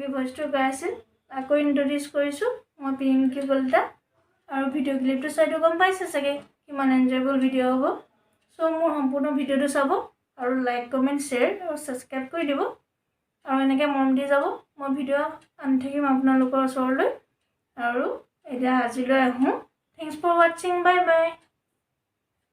থাকি ভইচটো গাই আছিল। আকৌ ইণ্ট্ৰডিউচ কৰিছোঁ, মই পিংকি কলিতা। আৰু ভিডিঅ' ক্লিপটো চাইতো গম পাইছে চাগে কিমান এনজয়েবল ভিডিঅ' হ'ব। চ' মোৰ সম্পূৰ্ণ ভিডিঅ'টো চাব আৰু লাইক, কমেণ্ট, শ্বেয়াৰ আৰু ছাবস্ক্ৰাইব কৰি দিব আৰু এনেকৈ মৰম দি যাব। মই ভিডিঅ' আনি থাকিম আপোনালোকৰ ওচৰলৈ। আৰু এতিয়া আজিলৈ আহোঁ। Thanks for watching, bye bye.